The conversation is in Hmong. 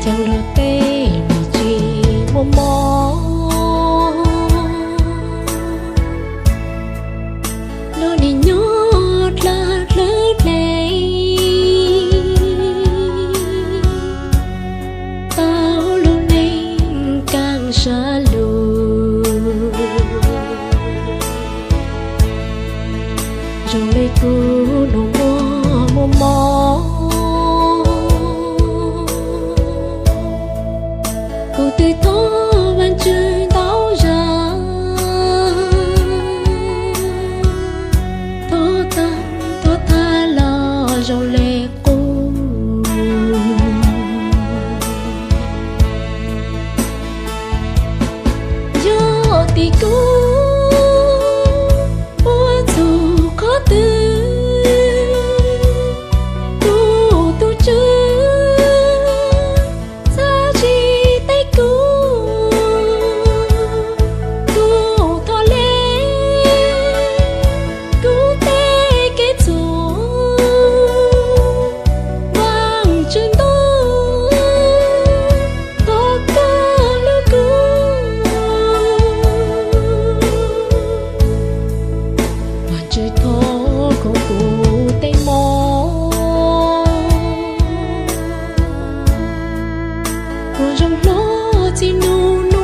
Cov lug tej nim tsis muaj mob, lub nim nyob dlawb dlawb dle, tau lub neej kaaj sab lug. Zoo le kuv nus muaj muaj mob, kuv twb thov Vaajtswv ntau zag, thov taag thov tag los zoo le qub. Yog tim kuv ua txug qhov twg, kuv tus Tswv txhaj tsis teb kuv, kuv thov le kuv tej kev txhaum, Vaajtswv ntuj, thov koj hlub kuv. Vaajtswv thov kho kuv tej mob, kuv zoo hlob txij nub